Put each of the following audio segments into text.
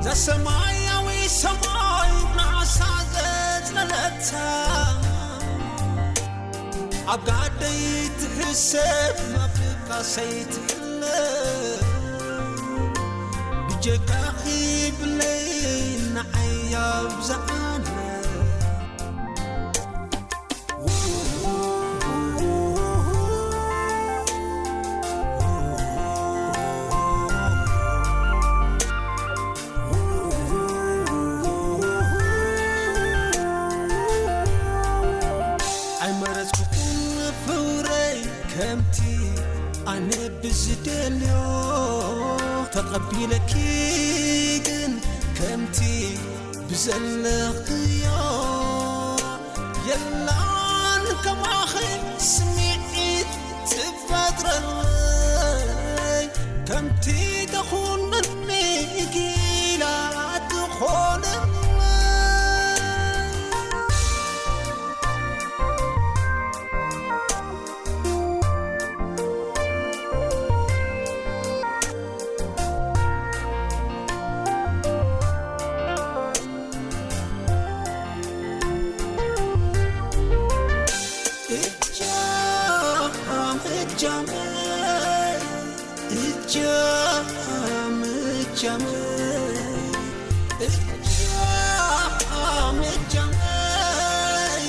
እዛ ሰማያዊ ሰማይ ናሳ ዘጽለለታ፣ ኣብ ጋደይ ትሕሰብ፣ ኣብ ድቃሰይ ትሕለ። ብጀካኺ ብለይ ንዓይ ኣብዝሓለ። ኣይመረጽኩኹን ፍቕረይ ከምቲ ኣነ ብዝደልዮ፣ ተቐቢለኪ ግን ከምቲ ብዘለኽዮ። የላን ከማኺ ስምዒት ትፈጥረለይ፣ ከምቲ ተኹነኒ ጊላ ትኾነለይ። እጃም እጃመይ፣ እጃም እጃመይ፣ እጃም እጃመይ፣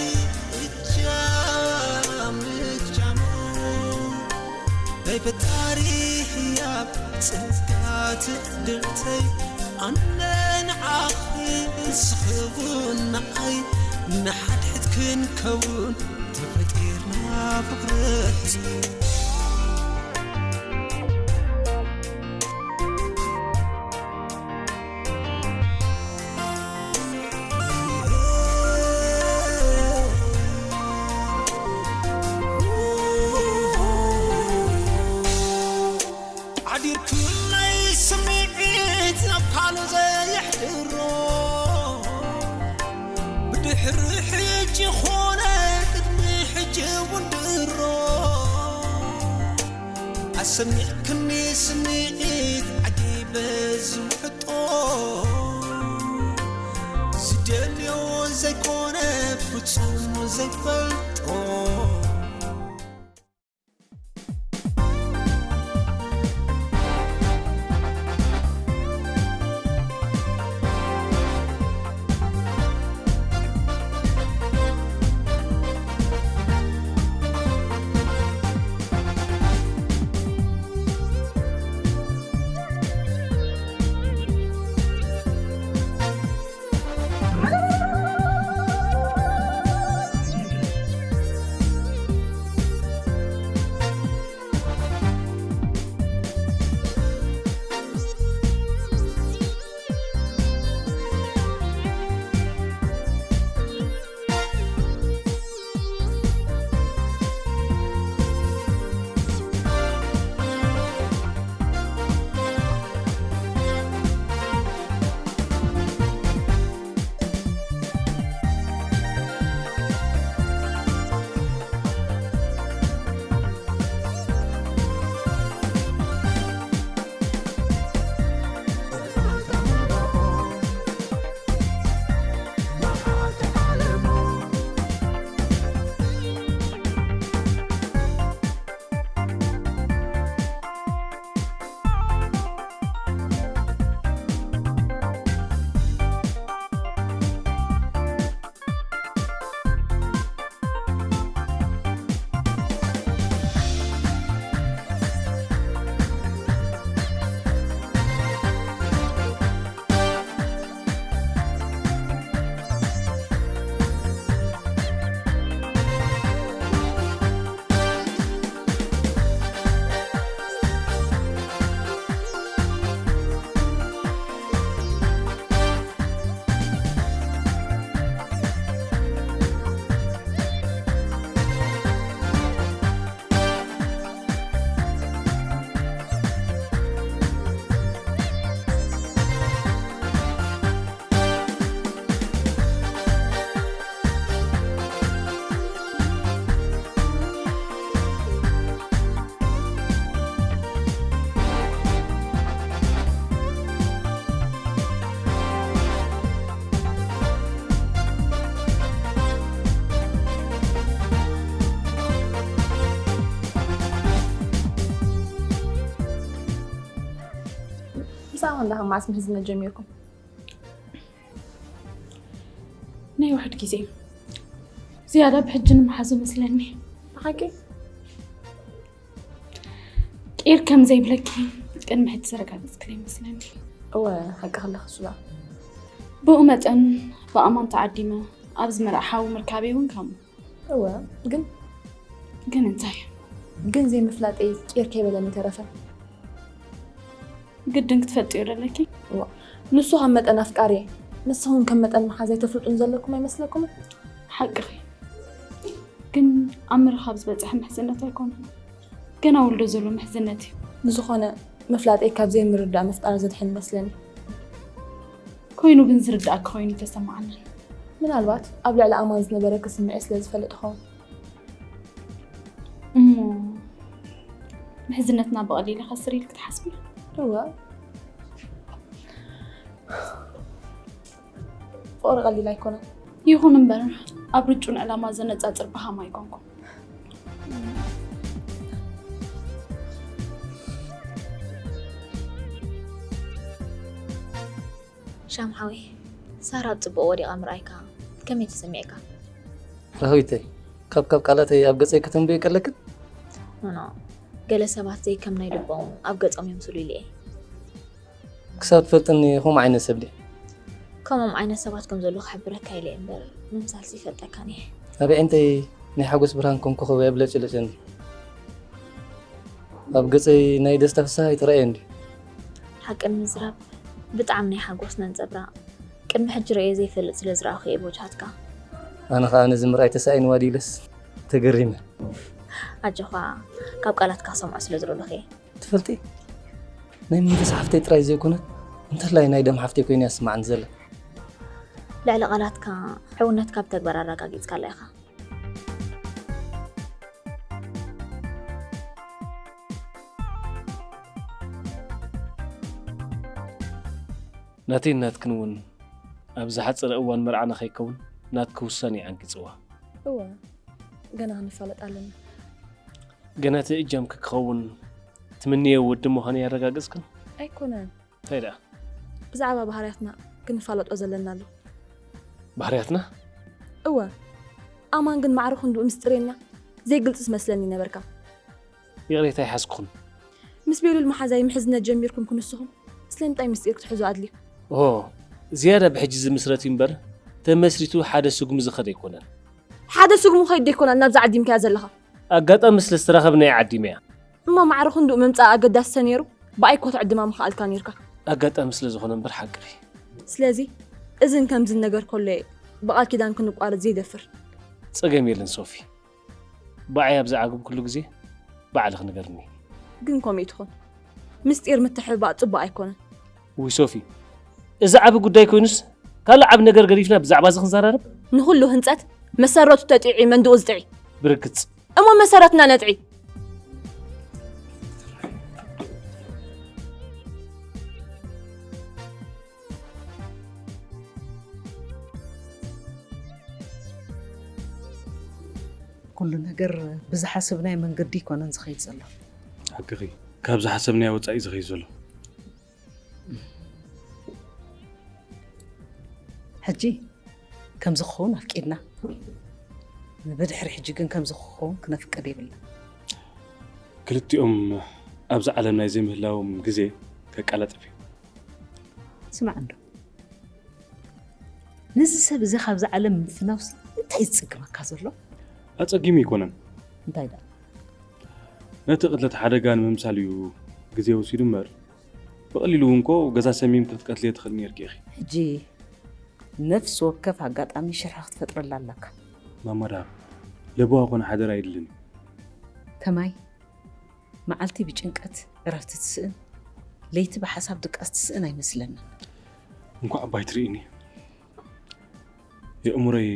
እጃም እጃመይ። ናይ ፈጣሪ ህያብ ጸጋ ትዕድልተይ፣ ኣነ ንዓኺ ንስኺ እውን ንዓይ፣ ንሓድሕድ ክንከውን ተፈጢርና ፍቕረይ። ዓዲርኩለይ ስምዒት ናብ ካልእ ዘየሕድሮ፣ ብድሕሪ ሕጂ ኾነ ቅድሚ ሕጂ እውን ድሮ፣ ኣሰሚዕክኒ ስምዒት ዓጊበ ዝውሕጦ፣ ዝደልዮ ዘይኮነ ፍጹም ዘይፈልጦ። ብዛዕባ እንዳ ከም መዓስ ምሕዝነት ጀሚርኩም? ናይ ውሕድ ግዜ እዩ። ዝያዳ ብሕጂ ንምሓዞ መስለኒ። ብሓቂ? ቂር ከም ዘይብለኪ ቅድሚ ሕጂ ዘረጋገጽክለይ መስለኒ። እወ፣ ሓቂ ከለኺ ሱላ። ብኡ መጠን ብኣማን ተዓዲመ ኣብዚ መርዓ ሓዊ ምርካበይ እውን ከምኡ። እወ፣ ግን ግን እንታይ? ግን ዘይምፍላጠይ ቂር ከይበለኒ ተረፈ። ግድን ክትፈልጥዮ ደለኪ። እዋ፣ ንሱ ከም መጠን ኣፍቃሪ፣ ንስኹም ከም መጠን መሓዛይ ተፍልጡን ዘለኩም ኣይመስለኩምን? ሓቅኺ። ግን ኣብ ምርኻብ ዝበጽሐ ምሕዝነት ኣይኮነን። ገና ውልዶ ዘሎ ምሕዝነት እዩ። ብዝኾነ፣ ምፍላጠይ ካብ ዘይምርዳእ ምፍጣር ዘድሕን ይመስለኒ። ኮይኑ ግን ዝርዳእኪ ኮይኑ ይተሰማዓንን። ምናልባት ኣብ ልዕሊ ኣማን ዝነበረኪ ስምዒት ስለ ዝፈልጥ ይኸውን። እሞ ምሕዝነትና ብቐሊሉ ይኸስር ኢልኪ ትሓስቢ? እወ። ፍቕሪ ቀሊል ኣይኮነን። ይኹን እምበር፣ ኣብ ርጩን ዕላማ ዘነጻጽር በሃም ኣይኮንኩን። ሻም ሓወይ፣ ሳራ ኣብ ጽቡቕ ወዲቓ ምርኣይካ ከመይ ተሰሚዕካ? ራህዊተይ፣ ካብ ካብ ቃላተይ ኣብ ገጸይ ከተንብዮ ይቀለክን? ኖኖ፣ ገለ ሰባት ዘይከም ናይ ልቦም ኣብ ገጾም የምስሉ ኢለ እየ። ክሳብ ትፈልጥኒ ከምኡ ዓይነት ሰብ ድየ? ከምኦም ዓይነት ሰባት ከም ዘለዉ ክሕብረካ ኢለ እየ እምበር ምምሳልሲ ይፈልጠካን እየ። ኣብ ኣዒንተይ ናይ ሓጎስ ብርሃን ከም ኮኸብ የብለጭልጭን። ኣብ ገጸይ ናይ ደስታ ፍስሃ ኣይትረኣየን ድዩ? ሓቂ ንምዝራብ ብጣዕሚ ናይ ሓጎስ ነንጸብራቕ ቅድሚ ሕጂ ርእየ ዘይፈልጥ ስለ ዝረኣኹ እየ ብወጅሃትካ። ኣነ ኸኣ ነዚ ምርኣይ ተሳኢንዋ ድዩ ኢለስ ተገሪመ። ኣጆኻ ካብ ቃላትካ ክሰምዖ ስለ ዝደለኹ እየ። ትፈልጢ ናይ መንፈስ ሓፍተይ ጥራይ ዘይኮነት እንተላይ ናይ ደም ሓፍተይ ኮይኑ እያ ዝስማዓኒ ዘላ። ልዕሊ ቃላትካ ሕውነትካ ብተግባር ኣረጋጊጽካላ ኢኻ። ናተይን ናትክን እውን ኣብ ዝሓጸረ እዋን መርዓ ንኸይከውን ናትኪ ውሳኔ ዓንቂጽዋ። እወ፣ ገና ክንፋለጥ ኣለና። ገና እቲ እጃምኪ ክኸውን ትምንዮ ወዲ ምዃኑ ያረጋገጽክን? ኣይኮነን። እንታይ ደኣ? ብዛዕባ ባህርያትና ክንፋለጦ ዘለና ኣሎ። ባህርያትና? እወ፣ ኣማን ግን ማዕረ ክንድኡ ምስጢሬና ዘይግልጽ ዝመስለኒ ነበርካ። ይቕሬታ ኣይሓዝኩኹን። ምስ ቤሉል መሓዛይ ምሕዝነት ጀሚርኩም ክንስኹም ስለምንታይ ምስጢር ክትሕዙ ኣድልዩ? ኦ፣ ዝያዳ ብሕጂ ዝምስረት እዩ እምበር ተመስሪቱ ሓደ ስጉሚ ዝኸደ ኣይኮነን። ሓደ ስጉሚ ከይድ ኣይኮነን ናብዛ ዓዲምካያ ዘለኻ። ኣጋጣሚ ስለ ዝተራኸብና እየ ዓዲመያ። እሞ ማዕረ ክንድኡ ምምጻእ ኣገዳሲ ተነይሩ ብኣይ እኮ ትዕድማ ምኸኣልካ ነይርካ። ኣጋጣሚ ስለ ዝኾነ እምበር ሓቅኺ። ስለዚ እዝን ከምዝን ነገር ከሎ እየ ብቓል ኪዳን ክንቋረጽ ዘይደፍር። ጸገም የለን ሶፊ። ብኣይ ኣብ ዝዓገብኩሉ ግዜ ባዕልኺ ንገርኒ። ግን ከምኡ ትኹን ምስጢር ምትሕብባእ ጽቡቕ ኣይኮነን። ውይ ሶፊ፣ እዚ ዓቢ ጉዳይ ኮይኑስ ካልእ ዓቢ ነገር ገዲፍና ብዛዕባ እዚ ክንዘራረብ? ንኹሉ ህንጸት መሰረቱ ተጢዑ እዩ መንድኡ ዝጥዒ። ብርግጽ። እሞ መሰረትና ነጥዒ። ኩሉ ነገር ብዝሓሰብናዮ መንገዲ ኣይኮነን ዝኸይድ ዘሎ። ሓቅኺ፣ ካብ ዝሓሰብናዮ ወፃኢ እዩ ዝኸይድ ዘሎ። ሕጂ ከምዚ ክኸውን ኣፍቂድና፣ ብድሕሪ ሕጂ ግን ከምዚ ክኸውን ክነፍቅድ የብልና። ክልቲኦም ኣብዚ ዓለም ናይ ዘይምህላዎም ግዜ ከቃላጥፍ እዩ። ስማዕ እንዶ፣ ነዚ ሰብ እዚ ካብዚ ዓለም ምፍናውሲ እንታይ ዝጽግመካ ዘሎ? ኣጸጊሙ ኣይኮነን። እንታይ ደኣ? ነቲ ቅትለት ሓደጋ ንምምሳል እዩ ግዜ ወሲዱ እምበር፣ ብቐሊሉ እውን እኮ ገዛ ሰሚምኪ ክትቀትልዮ ትኽእሊ ነይርኪ ኢኺ። ሕጂ ነፍሲ ወከፍ ኣጋጣሚ ሽርሒ ክትፈጥረላ ኣለካ። ማማ ደሃብ፣ ለበዋ ኮነ ሓደራ የድልን እዩ። ከማይ መዓልቲ ብጭንቀት ዕረፍቲ ትስእን፣ ለይቲ ብሓሳብ ድቃስ ትስእን ኣይመስለንን። እንኳዕ ኣባይ ትርእኒ። የእምሮይ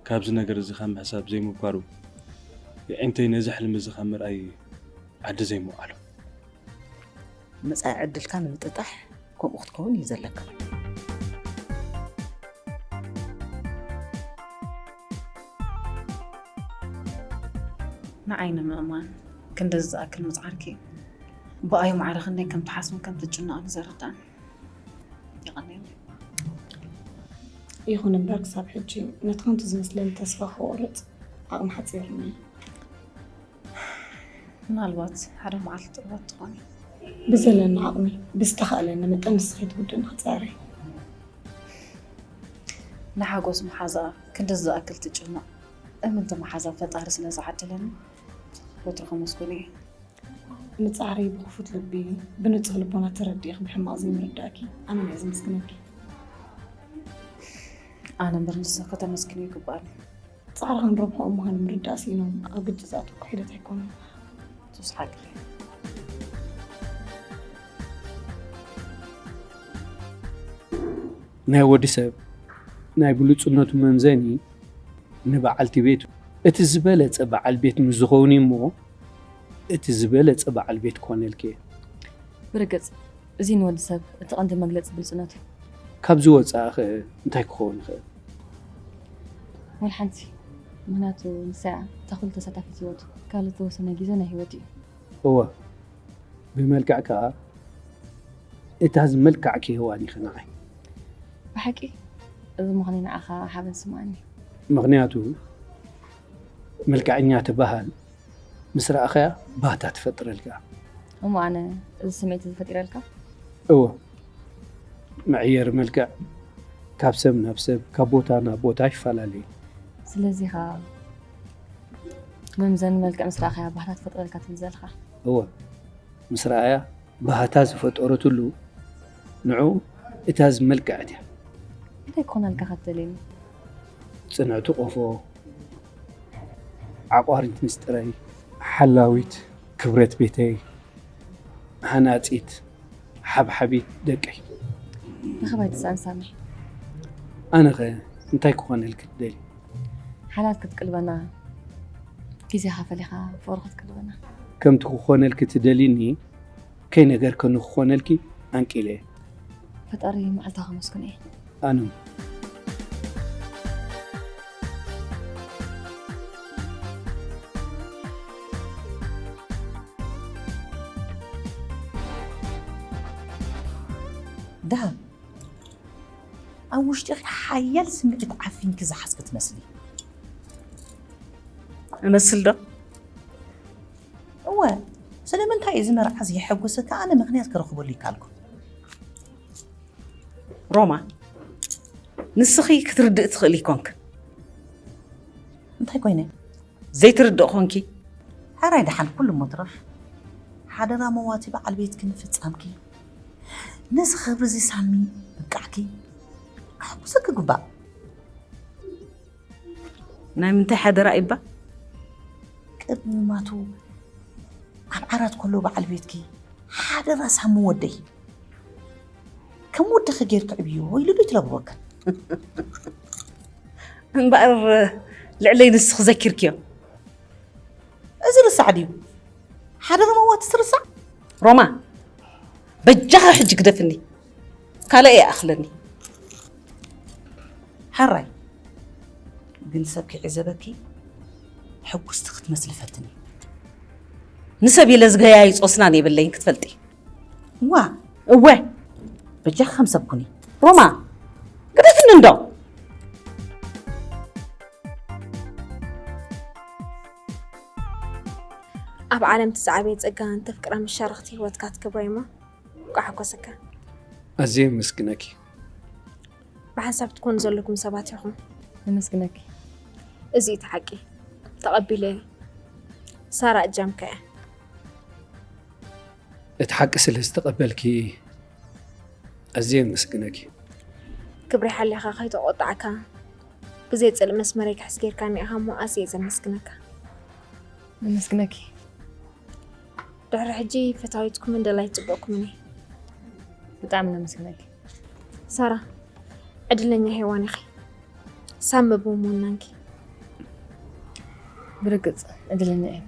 ካብዚ ነገር እዚ ካብ ምሕሳብ ዘይምብኳሩ፣ የዒንተይ ነዚ ሕልሚ እዚ ካብ ምርኣይ ዓዲ ዘይምውዓሉ። መጻኢ ዕድልካ ንምጥጣሕ ከምኡ ክትከውን እዩ ዘለካ። ንዓይ ንምእማን ክንድዚ ዝኣክል ምጽዓርኪ ብኣይ ማዕረ ክንደይ ከም ትሓስብን ከም ትጭነቕን ዘረዳእን። የቐንየለይ። ይኹን እምበር ክሳብ ሕጂ ነቲ ከምቲ ዝመስለኒ ተስፋ ክቆርጽ ዓቕሚ ሓጺሩኒ እዩ። ምናልባት ሓደ መዓልቲ ጥበብ ትኾኒ። ብዘለኒ ዓቕሚ ብዝተኻእለኒ መጠን ንስኺ ትውድእኒ ክጸሪ። ንሓጎስ መሓዛ ክንድዚ ዝኣክል ትጭነቕ እምንቲ መሓዛ ፈጣሪ ስለ ዝዓደለኒ ወትሩ ከመስግኖ እየ። ንጻዕሪ ብኽፉት ልቢ ብንጹህ ልቦና ተረዲእኺ ብሕማቕ ዘይምርዳእኪ ኣመና እየ ዘመስግነኪ። ኣነ እምበር ንስኺ ከተመስግኒ ይግባኣኒ። ጻዕርኽን ረብሕኦም ምዃኑ ምርዳእ ስኢኖም ኣብ ግጭት ዝኣትውኩ ሒደት ኣይኮኑን። ሱስ ሓቅኺ። ናይ ወዲ ሰብ ናይ ብሉጽነቱ መምዘኒ ንበዓልቲ ቤቱ። እቲ ዝበለጸ በዓል ቤት ምስ ዝኸውን እዩ እሞ እቲ ዝበለጸ በዓል ቤት ክኾነልኪ እየ። ብርግጽ እዚ ንወዲ ሰብ እቲ ቀንዲ መግለጺ ብሉጽነቱ እዩ። ካብዚ ወጻኢ ኸ እንታይ ክኸውን ይኽእል? ወላ ሓንቲ። ምኽንያቱ ንሳ እያ እታ ኩሉ ተሳታፊት ህይወቱ። ካልእ ዝተወሰነ ግዜ ናይ ህይወቱ እዩ። እወ፣ ብመልክዕ ከኣ እታ ዝመልካዕኪ ሄዋን ኢኺ ንዓይ። ብሓቂ እዚ ምዃነይ ንዓኻ ሓበን ስምዓኒ። ምኽንያቱ መልክዐኛ ትበሃል ምስ ረኣኻያ ባህታ ትፈጥረልካ። እሞ ኣነ እዚ ስምዒት እዚ ፈጢረልካ? እወ፣ መዕየሪ መልክዕ ካብ ሰብ ናብ ሰብ ካብ ቦታ ናብ ቦታ ይፈላለ እዩ። ስለዚ ኸኣ መምዘኒ መልክዕ ምስ ረኣኻያ ባህታ ትፈጥረልካ ትብል ዘለኻ? እወ፣ ምስ ረኣያ ባህታ ዝፈጠረትሉ ንዑ እታ ዝመልክዐት እያ። እንታይ ክኾነልካ ኸትደልየኒ? ጽንዕቲ ቆፎ፣ ዓቋሪት ምስጢረይ፣ ሓላዊት ክብረት ቤተይ፣ ሃናጺት ሓብሓቢት ደቀይ። ርኽብ ኣይትስኣን ሳሚ። ኣነኸ እንታይ ክኾነልኪ ትደሊ? ሓላት ክትቅልበና፣ ግዜኻ ፈሊኻ ፍቕሪ ክትቅልበና። ከምቲ ክኾነልኪ ትደልኒ ከይነገርኪ ንክኾነልኪ ኣንቂለ። ፈጣሪ መዓልታ ከመስግኖ እየ። ኣነ ደሃብ፣ ኣብ ውሽጢኺ ሓያል ስምዒት ዓፊንኪ ዝሓዝኪ ትመስሊ። እመስል ዶ? እወ፣ ስለምንታይ እዚ መርዓ እዚ የሐጉሰካ? ኣነ ምኽንያት ክረኽበሉ ይካልኩ። ሮማ፣ ንስኺ ክትርድእ ትኽእል ይኮንክ። እንታይ ኮይነ? ዘይትርድእ ኾንኪ። ሕራይ ደሓን ኩሉ እሞ ትረፍ። ሓደራ መዋቲ በዓል ቤትኪ ምፍጻምኪ፣ ነዚ ክብሪ እዚ ሳሚ ምብቃዕኪ፣ ከሐጉሰኪ ግባእ። ናይ ምንታይ ሓደራ ኢባ? ቅድሚ ማቱ ኣብ ዓራት ከሎ በዓል ቤትኪ፣ ሓደራ ሳሚ ወደይ፣ ከም ወድኺ ጌርኪ ዕብዮ ኢሉ ዶ ይትለብወካ? እምበኣር ልዕለይ ንስኺ ዘኪርክዮ። እዚ ርሳዕ ድዩ? ሓደራ መዋቲ ትርሳዕ? ሮማ፣ በጃኻ ሕጂ ግደፍኒ። ካልእ ይኣኽለኒ። ሕራይ ግን ሰብ ክዕዘበኪ ሕጉስቲ ክትመስሊ ፈትኒ። ንሰብ ኢለ ዝገያይጾ ስናን የብለይን ክትፈልጢ። ዋ፣ እወ፣ በጃኺ ከም ሰብ ኩኒ። ሮማ፣ ግደፍኒ እንዶ። ኣብ ዓለም እቲ ዝዓበየ ጸጋ እንተፍቅራ መሻርኽቲ ህይወትካ ትገብራ እሞ እንቋዕ ሓጎሰካ። ኣዝየ የመስግነኪ። ብሓንሳብ ትኮኑ ዘለኩም ሰባት ኢኹም። ነመስግነኪ። እዚ እቲ ሓቂ። ተቐቢለ። ሳራ እጃምካ እያ። እቲ ሓቂ ስለ ዝተቐበልኪ ኣዝየ የመስግነኪ። ክብሪ ሓሊኻ ከይተቆጣዕካ ብዘይ ጽልእ መስመረይ ክሕዝ ጌርካኒ ኢኻ እሞ ኣዝየ ዘመስግነካ። ነመስግነኪ። ድሕሪ ሕጂ ፈታዊትኩምን ደላይት ጽቡቕኩምን እየ። ብጣዕሚ ነመስግነኪ። ሳራ፣ ዕድለኛ ሄዋን ኢኺ። ሳሚ ብምውናንኪ። ብርግጽ ዕድለኛ እየ።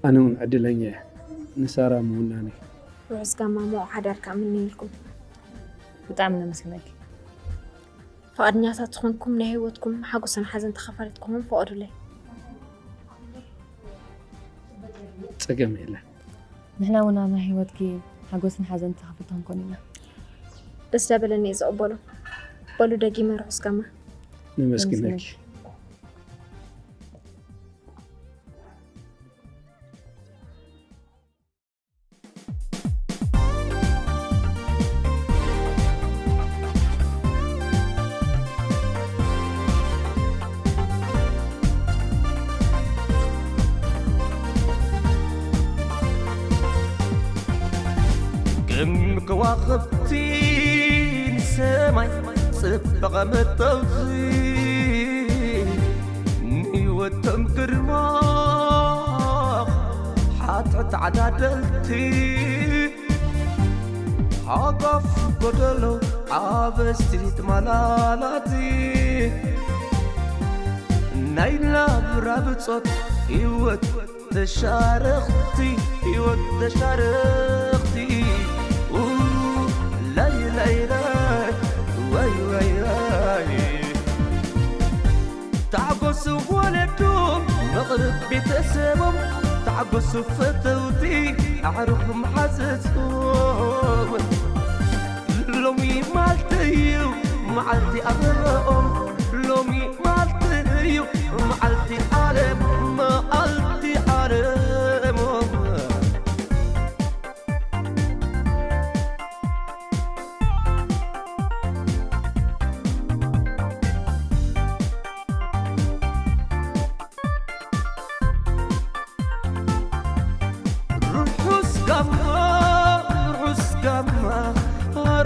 ኣነ እውን ዕድለኛ እየ ንሳራ ምውናነይ። ርሑስ ጋማ ምዉቕ ሓዳር ከኣ እምነየልኩም። ብጣዕሚ ነመስግነኪ። ፍቓድኛታት ዝኾንኩም ናይ ህይወትኩም ሓጎስን ሓዘን ተኻፋሊት ክኸውን ፍቐዱለይ። ጸገም የለን። ንሕና እውን ኣብ ናይ ህይወትኪ ሓጎስን ሓዘን ተኻፈልቲ ክንኮን ኢና። ደስ ዳበለኒ እየ ዝቕበሎ። በሉ ደጊመ ርሑስ ጋማ። ነመስግነኪ። ከም ከዋኽብቲ ንሰማይ ጽባቐ መጠውቲ ንህይወቶም ግርማ ሓትሕት ዓዳደልቲ ሓጓፍ ጎደሎ ሓበስቲ ተማላላቲ ናይ ናብራ ብጾት ህይወት ተሻረኽቲ ህይወት ተሻረኽቲ ኡ፣ ላይ ላይ ላይ ወይ ወይ ወይ ታዕጎሱ ወለዶም መቕርብ ቤተሰቦም ታዕጎሱ ፈተውቲ ኣዕሩኽም ሓዘዝኩም ሎሚ ማልቲ እዩ መዓልቲ ኣበባኦም ሎሚ ማልቲ እዩ መዓልቲ ዓለም መዓልቲ ዓለሞም ርሑስ ጋማ ርሑስ ጋማ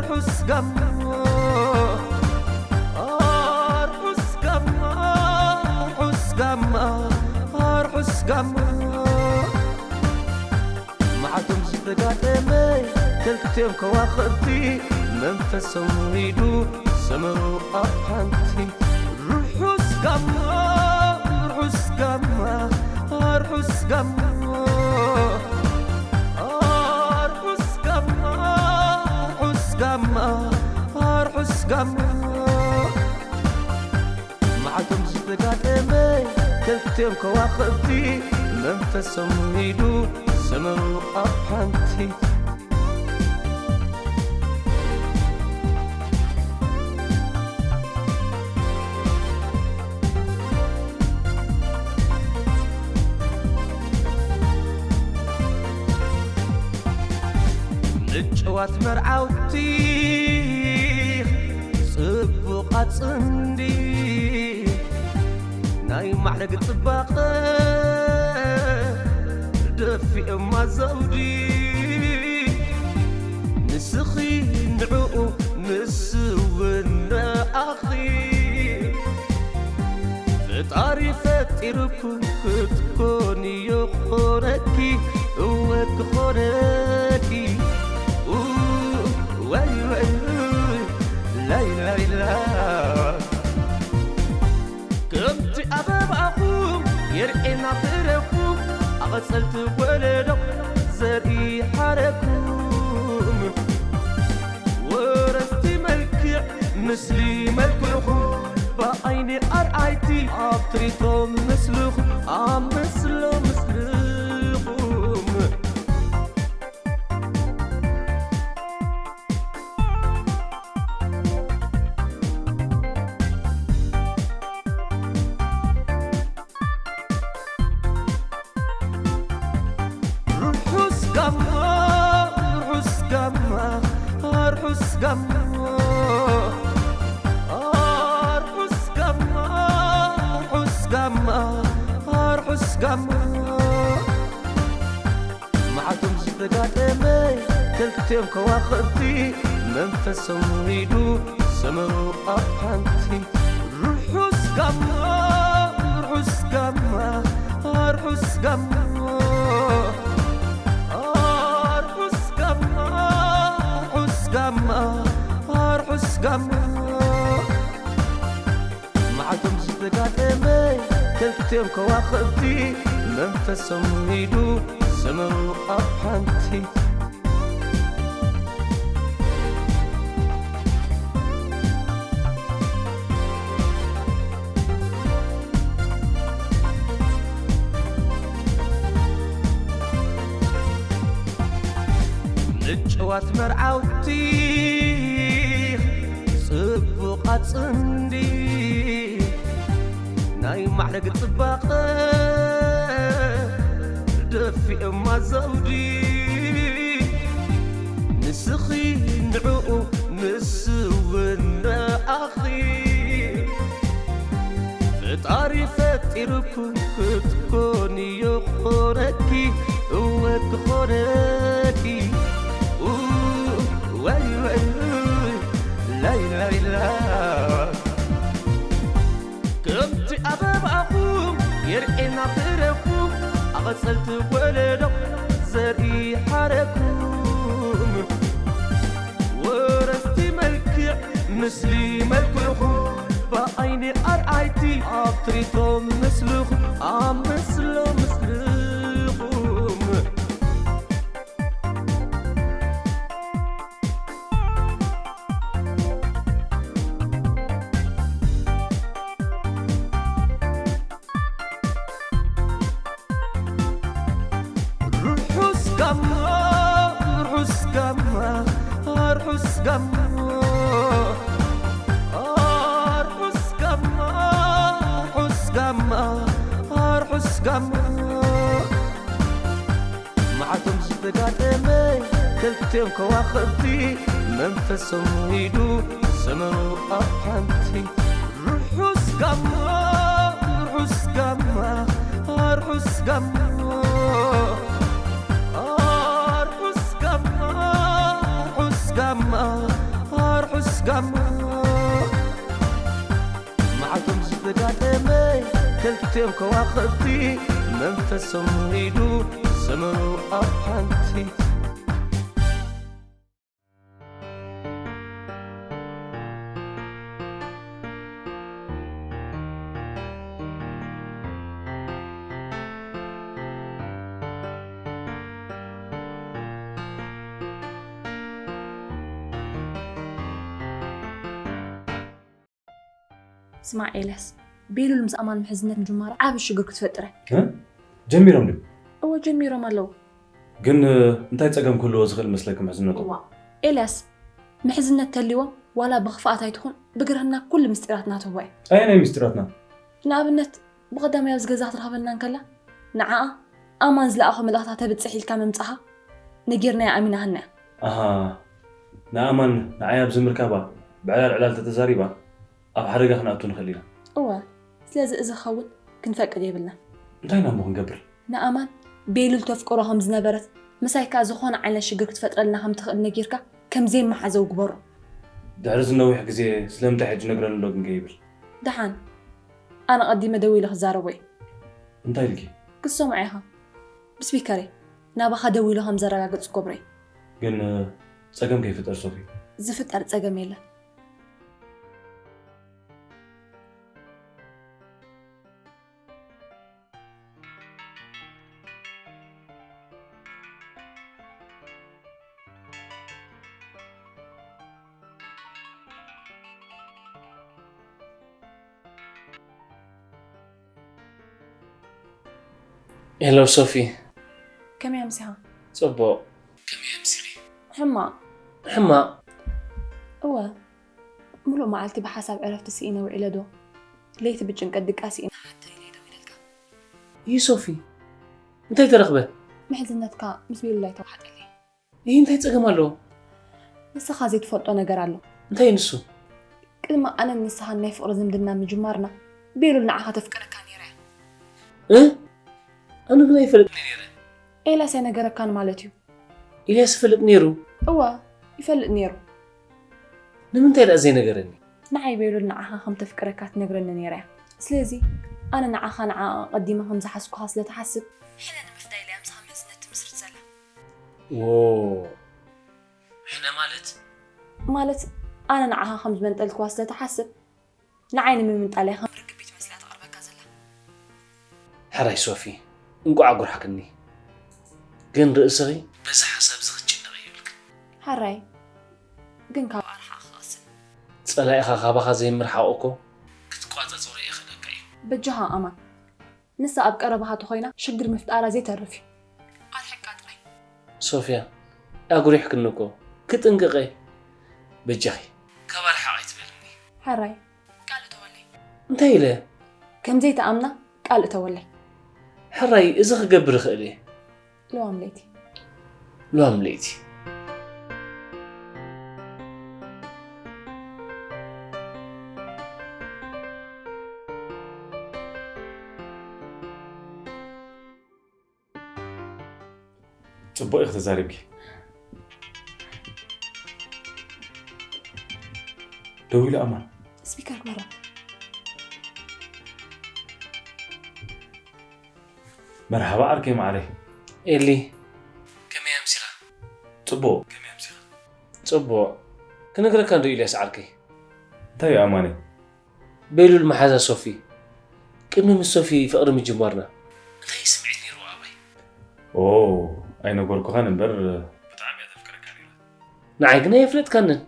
ርሑስ ጋማ ርሑስ ጋማ ርሑስ ጋማ ርሑስ ጋማ መዓቶም ዝተጋጠመ ክልቲኦም ከዋኽብቲ መንፈሶም ውሪዱ ሰመሩ ኣብ ሓንቲ ርሑስ ጋማ ርሑስ ጋማ ርሑስ ጋማ ርሑስ ጋማ ርሑስ ጋማ ርሑስ ጋማ መዓቶም ዝተጋጠመ ክልቲኦም ከዋኽብቲ መንፈሶም ውሪዱ ሰመሩ ኣብ ሓንቲ ምጭዋት መርዓውቲ ጽቡቓት ጽምዲ ናይ ማዕረግ ጽባቐ ደፊኦማ ዘውዲ ንስኺ ንዕኡ ንሱ እውን ንኣኺ ፈጣሪ ፈጢሩኩም ክትኮኒ ይኾነኪ እወ ክኾነኪ ኡ፣ ወይ ወይ ላይ ላይ ላይ ከምቲ ኣበባኹም የርእየና ፍረኹም ኣቐጸልቲ ወለዶ ዘርኢ ሓረኩም ወረስቲ መልክዕ ምስሊ መልክዕኹም ብዓይኒ ኣርኣይቲ ኣብ ትርኢቶ ምስልኹም ኣብ ምስሎ ምስልኹም ርሑስ ጋማ ርሑስ ጋማ ርሑስ ጋማ ርሑስ ጋማ ርሑስ ጋማ ርሑስ ጋማ መዓቶም ዝተጋጠመ ክልቲኦም ከዋኽብቲ መንፈሶም ውሪዱ ሰመሩ ኣብ ሓንቲ ርሑስ ጋማ ርሑስ ጋማ ርሑስ ጋማ ርሑስ ጋማ ርሑስ ጋማ ርሑስ ጋማ መዓቶም ዝተጋጠመ ክልቲኦም ከዋኽብቲ መንፈሶም ውሪዱ ሰመሩ ኣብ ሓንቲ ዋት መርዓውቲ ጽቡቓ ጽንዲ ናይ ማዕረግ ጽባቐ ደፊእማ ዘውዲ ንስኺ ንዕኡ ንሱ እውን ንኣኺ ፈጣሪ ፈጢርኩም ክትኮኒ ይኾነኪ እወ ክኾነኪ ኡ፣ ወይ ወይ ወይ፣ ላይ ላይ ላ። ከምቲ ኣበባኹም የርእየና ፍረኹም ኣቐጸልቲ ወለዶ ዘርኢ ሓረኩም ወረስቲ መልክዕ ምስሊ መልክዕኹም ብዓይኒ ኣርኣይቲ ኣብ ትርኢቶም ምስልኹም ኣብ ምስሎ ምስልኹም ርሑስ ጋማ ርሑስ ጋማ ርሑስ ጋማ ርሑስ ጋማ ርሑስ ጋማ ርሑስ ጋማ መዓልቶም ዝተጋጠመ ክልቲኦም ከዋኽብቲ መንፈሶም ሂዱ ሰመሩ ኣብ ሓንቲ ርሑስ ጋማ ርሑስ ጋማ ርሑስ ጋማ ርሑስ ጋማ ርሑስ ጋማ ርሑስ ጋማ መዓልቶም ዝተጋጠመ ክልቲኦም ከዋኽብቲ መንፈሶም ሂዱ ሰመሩ ኣብ ሓንቲ ስማዕ ኤልያስ፣ ቤሉል ምስ ኣማን ምሕዝነት ምጅማራ ዓቢ ሽግር ክትፈጥር እያ። እ? ጀሚሮም ድዩ? እወ ጀሚሮም ኣለዉ። ግን እንታይ ጸገም ክህልዎ ዝኽእል መስለኪ ምሕዝነቱ? እዋ ኤልያስ፣ ምሕዝነት ተልይዎም ዋላ ብኽፍኣት ኣይትኹን ብግርህና ኩሉ ምስጢራትና ትህቦ እያ። ኣየናይ ምስጢራትና? ንኣብነት ብቐዳማይ ኣብዚ ገዛ ክትረኽበና እንከላ ንዓኣ ኣማን ዝለኣኾ መልእኽታ ተብጽሕ ኢልካ ምምጻኻ ነጊርናያ ኣሚናሃና እያ። ኣሃ ንኣማን ንዓይ ኣብዚ ምርካባ ብዕላል ዕላል ተተዛሪባ ኣብ ሓደጋ ክንኣቱ ንኽእል ኢና። እወ ስለዚ እዚ ክኸውን ክንፈቅድ የብልናን። እንታይ ኢና እሞ ክንገብር? ንኣማን ቤሉል ተፍቅሮ ከም ዝነበረት ምሳይ ከኣ ዝኾነ ዓይነት ሽግር ክትፈጥረልና ከም ትኽእል ነጊርካ ከም ዘይመሓዘዊ ግበሮ። ድሕሪ እዚ ነዊሕ ግዜ ስለምንታይ ሕጂ ነግረኒ ኣሎ ግን ከይብል? ደሓን ኣነ ቀዲመ ደዊለ ክዛረቦ እየ። እንታይ ኢልኪ? ክትሰምዖ ኢኻ። ብስፒከር እየ ናባኻ ደዊለ ከም ዘረጋግጽ ክገብሮ እየ። ግን ጸገም ከይፍጠር ሶፊ። ዝፍጠር ጸገም የለን። ሄሎ ሶፊ። ከመይ ኣምሲኻ? ጽቡቕ። ከመይ ኣምሲኺ? ሕማቕ። ሕማቕ። እወ። ምሉእ መዓልቲ ብሓሳብ ዕረፍቲ ስኢነ ውዒለ ዶ ለይቲ ብጭንቀት ድቃስ ስኢነ ሓተይ ኢለ ደዊለልካ። ይህ ሶፊ እንታይ ተረኽበ? ምሕዝነትካ ምስ ቤሉል ኣይተዋሓጠለይ። ይህ እንታይ ጸገም ኣለዎ? ንስኻ ዘይትፈልጦ ነገር ኣሎ። እንታይ ንሱ? ቅድሚ ኣነን ንስኻን ናይ ፍቕሪ ዝምድና ምጅማርና ቤሉል ንዓኻ ተፍቅረካ ነይራ እያ። እ? ኣነ ግን ኣይፈልጥን እየ ነይረ። ኤልያስ ኣይነገረካን ማለት እዩ። ኢልያስ ይፈልጥ ነይሩ? እወ ይፈልጥ ነይሩ። ንምንታይ ደኣ ዘይነገረኒ? ንዓይ ቤሉል ንዓኻ ከም ተፍቅረካ ትነግረኒ ነይራ እያ። ስለዚ ኣነ ንዓኻ ንዓኣ ኣቐዲመ ከም ዝሓዝኩኻ ስለ ትሓስብ ሕነ ንምፍዳይ ኢላ እያ ምሳኻ ምሕዝነት ትምስርት ዘላ። ዎ ሕነ ማለት? ማለት ኣነ ንዓኻ ከም ዝመንጠልክዋ ስለ ትሓስብ ንዓይ ንምምንጣል እያ ከም ርግቢት መሲላ ተቕርበካ ዘላ። ሕራይ ሶፊ፣ እንቋዕ ኣጉርሕክኒ። ግን ርእስኺ በዚ ሓሳብ እዚ ክትጭነቒ የብልክን። ሕራይ፣ ግን ካብ ኣርሓቕ ክቐስን። ጸላኢኻ ካባኻ ዘይምርሓቑ እኮ ክትቋጻጸሮ የኽእለካ እዩ። በጃኻ ኣማን፣ ንሳ ኣብ ቀረባኻ ተኾይና ሽግር ምፍጣራ ዘይተርፍ እዩ። ኣርሕቃ ጥራይ። ሶፍያ፣ ኣጉሪሕክኒ እኮ። ክጥንቅቐ። በጃኺ። ካብ ኣርሓቕ ኣይትበልኒ። ሕራይ። ቃል እተወለይ። እንታይ ኢለ? ከም ዘይተኣምና ቃል እተወለይ። ሕራይ፣ እዚ ክገብር እኽእል እየ። ልዋም ለይቲ። ልዋም ለይቲ። ጽቡቕ ኢኺ ተዛሪብኪ። ደዊሉ ኣማን። ስፒከር ግበሮ። መርሓባ ዓርከይ ማዕረይ። ኤሊ፣ ከመይ ኣምሲኻ? ጽቡቕ፣ ከመይ ኣምሲኻ? ጽቡቕ። ክነግረካ እንዶ ኢልያስ ዓርከይ። እንታይ እዩ ኣማነይ? ቤሉል መሓዛ ሶፊ። ቅድሚ ምስ ሶፊ ፍቕሪ ምጅማርና እንታይ ስምዒት ነይርዎ ኣባይ? ኦ፣ ኣይነገርኩኻን እምበር ብጣዕሚ እያ ተፍቅረካ ነይራ። ንዓይ ግን ኣየፍለጥካንን።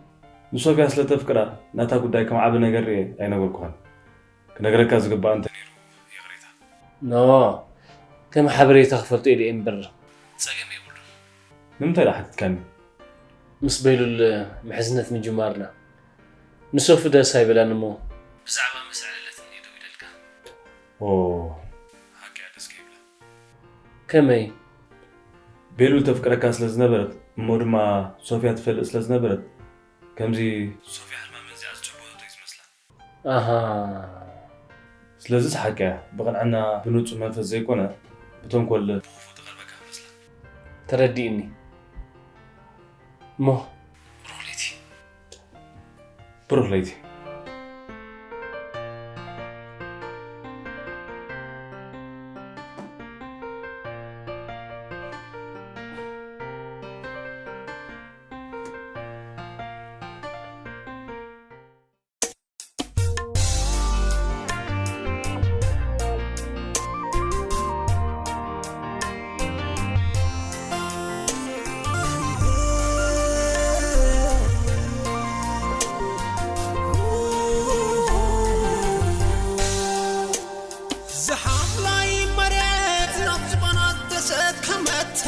ንሶፊያ ስለ ተፍቅራ ናታ ጉዳይ ከም ዓቢ ነገር ርኤ ኣይነገርኩኻን። ክነግረካ ዝግባእ እንተ ነይሩ ይቕሬታ። ኖ፣ ከም ሓበሬታ ክፈልጦ ኢለ እየ እምበር ጸገም የብሉን። ንምንታይ ደኣ ሓቲትካኒ? ምስ ቤሉል ምሕዝነት ምጅማርና። ንሶፊ ደስ ኣይበላን እሞ ብዛዕባ ምስ ኣዕለለትኒ እየ ደው ኢለልካ። ኦ፣ ሓቂ እያ ደስ ከይብላ። ከመይ? ቤሉል ተፍቅረካ ስለ ዝነበረት እሞ ድማ ሶፊያ ትፈልጥ ስለ ዝነበረት ከምዚ ሶፊያ ሕልማ መንዚኣ ዝጨበጠቶ እዩ ዝመስላ። ኣሃ። ስለዚስ ሓቂ እያ። ብቕንዕና ብንጹህ መንፈስ ዘይኮነ ብተንኮል ብኽፉእ ትቐርበካ መስላ። ተረዲእኒ። እሞ ብሩኽ ለይቲ። ብሩኽ ለይቲ። ዝሓምላይ መሬት ናብ ዝባና ተሰከመታ፣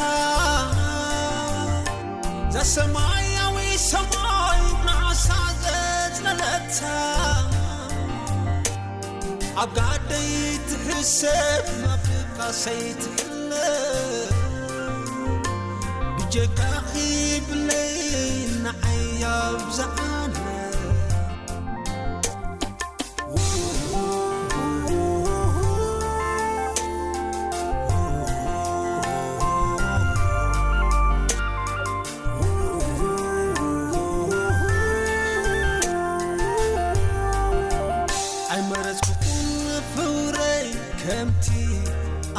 ዘሰማያዊ ሰማይ ንዓሳ ዘጽለለታ፣ ኣብ ጋደይ ትሕሰብ ናብ ድቃሰይ ትሕለብ፣ ብጀካኺ ብለይ ንዓይ ኣብዝሓነ። ኣይመረጽኩኹን ፍቕረይ ከምቲ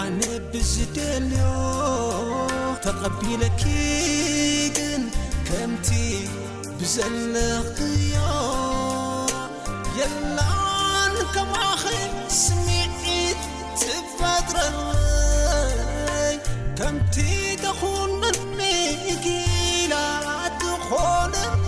ኣነ ብዝደልዮ፣ ተቐቢለኪ ግን ከምቲ ብዘለኽዮ። የላን ከማኺ ስምዒት ትፈጥረለይ፣ ከምቲ ተኹነኒ ጊላ ትኾነለይ።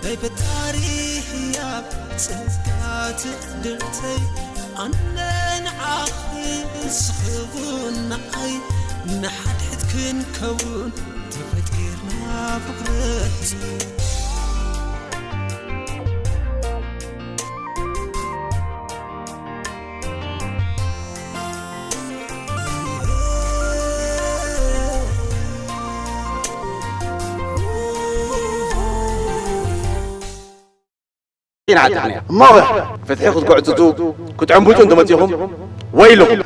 ናይ ፈጣሪ ህያብ ጸጋ ትዕድልተይ፣ ኣነ ንዓኺ ንስኺ እውን ንዓይ፣ ንሓድሕድ ክንከውን ተፈጢርና ፍቕረይ። ኢና ዓጥቕና። እሞ ፍትሒ ክትጉዕጽጹ፣ ክትዕንቡጩ እንተመጺኹም፣ ወይልኹም።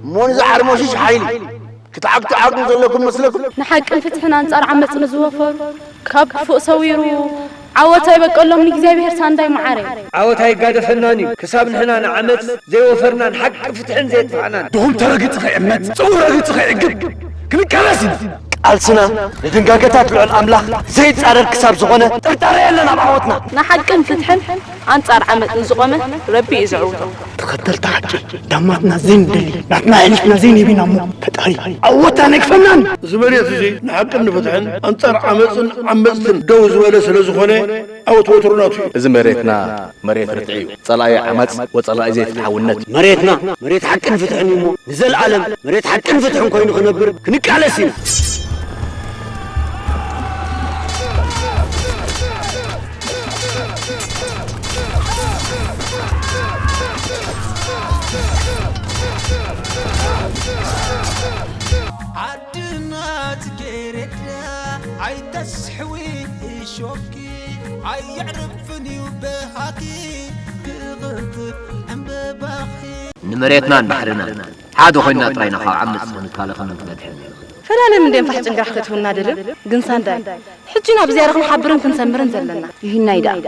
እሞ ነዚ ዓርሞሽሽ ሓይሊ ክትዓግትዓጉ ዘለኩም መስለኩም? ንሓቅን ፍትሕን ኣንጻር ዓመጽ ንዝወፈሩ፣ ካብ ክፉእ ሰዊሩ ዓወት ኣይበቀሎም ንእግዚኣብሔር ሳንዳይ መዓረይ። ዓወት ኣይጋደፈናን እዩ ክሳብ ንሕና ንዓመፅ ዘይወፈርናን ሓቂ ፍትሕን ዘየጥፋዕናን። ድኹም ተረግጽ ኸይዕመት፣ ጽቡቕ ረግጽ ኸይዕግብ ክንቃለስ ኢና። ቃልስና ንድንጋገታት ልዑል ኣምላኽ ዘይጻረር ክሳብ ዝኾነ ጥርጣረ የለን ኣብ ዓወትና። ንሓቅን ፍትሕን ኣንጻር ዓመጽ ንዝቖመ ረቢ እዩ ዘዕውቶ። ተኸተልቲ ሓቂ ዳማትና ዘይንደሊ ናትና ኣሕሊፍና ዘይንህብ ኢና እሞ ፈጣሪ ዓወትና ኣይክፈናን። እዚ መሬት እዚ ንሓቅን ንፍትሕን ኣንጻር ዓመጽን ዓመጽትን ደው ዝበለ ስለ ዝኾነ ዓወት ወትሩ ናቱ እዩ። እዚ መሬትና መሬት ርትዒ እዩ። ጸላኢ ዓመጽ ወጸላኢ ዘይፍትሓውነት እዩ። መሬትና መሬት ሓቅን ፍትሕን እዩ እሞ ንዘለኣለም መሬት ሓቅን ፍትሕን ኮይኑ ክነብር ክንቃለስ ኢና። ዓድና ጽጌረዳ ኣይተስሕዊ እሾኪ ኣየዕርፍን እዩ በሃኪ ክቕንጥብ ዕምበባኺ። ንመሬትናን ባሕርናን ሓደ ኮይንና ጥራይና ካብ ዓመጽ ክንካለኸልን ክነድሕን ንኽእል። ፈላለ ምንድን ፋሕ ጭንጋሕ ከትህቡና ደልዩ ግን ሳንዳይ ሕጂ ናብ ዝያዳ ክንሓብርን ክንሰምርን ዘለና። ይህናይ ደኣ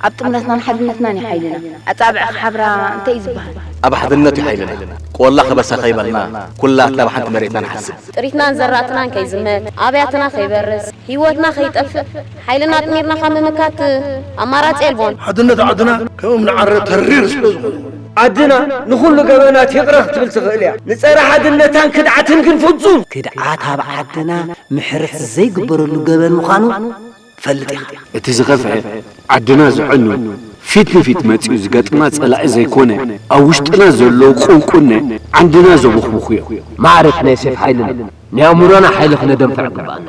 ኣብ ጥምረትናን ሓድነትናን እዩ ሓይልና። ኣጻብዕ ክሓብራ እንታይ እዩ ዝበሃል? ኣብ ሓድነት እዩ ሓይልና። ቆላ ከበሳ ከይበልና ኩላትና ብሓንቲ መሬትና ንሓስብ። ጥሪትናን ዘራእትናን ከይዝመት፣ ኣብያትና ከይበርስ፣ ህይወትና ከይጠፍእ፣ ሓይልና ኣጥሚርና ካብ ምምካት ኣማራጺ የልቦን። ሓድነት ዓድና ከም እምኒ ዓረ ተሪር ስለ ዝኾነ። ዓድና ንኹሉ ገበናት ይቕረ ክትብል ትኽእል እያ። ንጸረ ሓድነታን ክድዓትን ግን ፍጹም። ክድዓት ኣብ ዓድና ምሕረት ዘይግበረሉ ገበን ምዃኑ ትፈልጥ ኢኻ። እቲ ዝኸፍአ ዓድና ዘዕኑ ፊት ንፊት መጺኡ ዝገጥማ ጸላኢ ዘይኮነ ኣብ ውሽጥና ዘለዉ ቁንቁነ ዓንድና ዘቦኽቡኹ እዮም። ማዕረት ናይ ሴፍ ሓይልና ናይ ኣእምሮና ሓይሊ ክነደንፍዕ ግባኣና።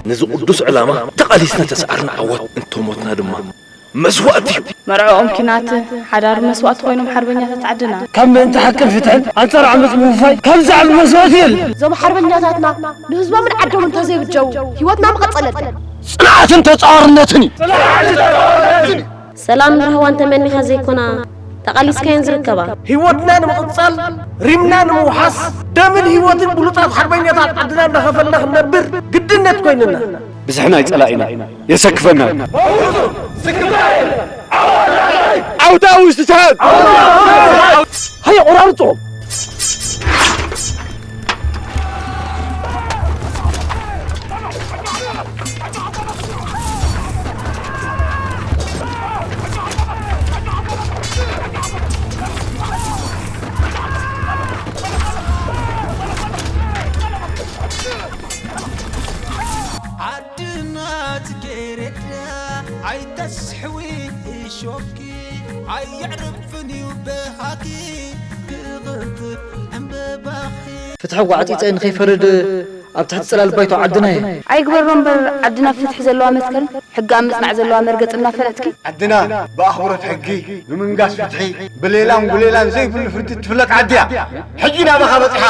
ነዚ ቅዱስ ዕላማ ተቓሊስና ተሰዓርና ዓወት እንተሞትና ድማ መስዋእቲ እዩ። መርዕኦም ኪናት ሓዳር መስዋእቲ ኮይኖም ሓርበኛታት ዓድና። ካብ ምእንቲ ሓቅን ፍትሕን ኣንጻር ዓመጽ ምውፋይ ካብ ዝዓቢ መስዋእቲ የለን። እዞም ሓርበኛታትና ንህዝቦምን ዓዶምን እንተዘይብጀው ህይወትና ምቐጸለትን። ጽንዓትን ተጻዋርነትን እዩ። ሰላምን ራህዋን ተመኒኻ ዘይኮና ተቓሊስካየን ዝርከባ። ህይወትና ንምቕጻል ሪምና ንምውሓስ ደምን ህይወትን ብሉጻት ሓርበኛታት ዓድና እንዳኸፈልና ክንነብር ግድነት ኮይንና። ብዝሕና ኣይጸላኢና የሰክፈና። ዓውታ ውሽጢ ሰዓት ሃየ ቆራርጾ። ዓድና ጽጌረዳ ኣይተስሕዊ እሾኪ ኣየዕርፍን እዩ በሃኪ ክቕንጥብ ዕምበባኺ። ፍትሒ ጓዕጺጸ ንኸይፈርድ ኣብ ትሕቲ ጽላል ባይቶ ዓድና እየ። ኣይግበሮ እምበር ዓድና ፍትሒ ዘለዋ መትከል ሕጊ ኣብ ምጽናዕ ዘለዋ መርገጽ እናፈለጥኪ። ዓድና ብኣኽብሮት ሕጊ፣ ብምንጋስ ፍትሒ፣ ብሌላን ጉሌላን ዘይብሉ ፍርዲ ትፍለጥ ዓዲ እያ። ሕጂ ናባኻ በጺሓ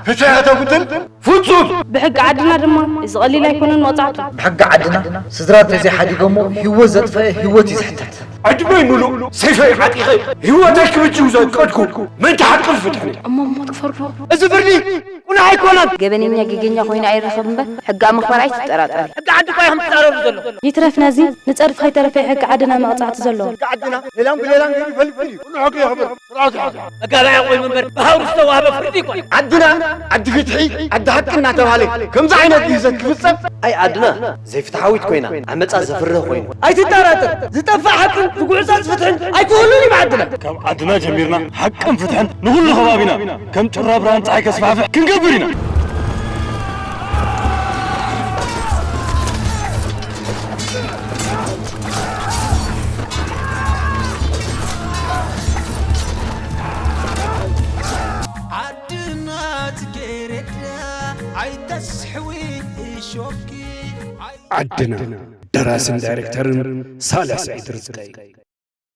ፍትሒ ከተጉድል ፍጹም! ብሕጊ ዓድና ድማ እዚ ቀሊል ኣይኮነን መቕጻዕቱ። ብሕጊ ዓድና ስድራ እንተዘይሓዲጎሞ ህይወት ዘጥፈአ ህይወት እዩ ዝሕተት። ዕድመይ ምሉእ ሰይፈይ ዓጢቐ ህይወተይ ክብጅው ዘቀድኩ ምእንቲ ሓቅን ፍትሕን። እሞ ሞት ክፈርዶ? እዚ ፍርዲ ቁኑዕ ኣይኮነን። ገበነኛ ጌገኛ ኮይኑ ኣይረኸብ እምበር ሕጊ ኣብ ምኽባር ኣይትጠራጠሪ። ሕጊ ዓዲ እኮ ኢኹም ትጻረሩ ዘለኹም። ይትረፍ ነዚ ንጸድፊ ከይተረፈ ሕጊ ዓድና መቕጻዕቲ ዘለዎ። ሕጊ ዓድና ሌላን ብሌላን ገይሩ ይፈልፍል እዩ። ኩሉ ሕጊ የኽብር። ስርዓት ይሓዝ። መጋባእያ ኮይኑ እምበር ብሃውሪ ዝተዋህበ ፍርዲ ኣይኮነን። ዓድና ዓዲ ፍትሒ፣ ዓዲ ሓቂ እናተባህለ ከምዚ ዓይነት ግህሰት ክፍጸም ኣይ ዓድና ዘይፍትሓዊት ኮይና ዓመጻ ዘፍርህ ኮይኑ። ኣይትጠራጠር፣ ዝጠፍእ ሓቅን ዝጉዕጸጽ ፍትሕን ኣይክህሉን እዩ ዓድና። ካብ ዓድና ጀሚርና ሓቅን ፍትሕን ንኹሉ ከባቢና ከም ጩራ ብርሃን ጸሓይ ከስፋሕፍሕ ክንገብር ኢና። ዓድና ጽጌረዳ ኣይተስሕዊ እሾኪ ኣይ- ዓድና ደራስን ዳይሬክተርን ሳልሕ ስዒድ ርዝቀይ።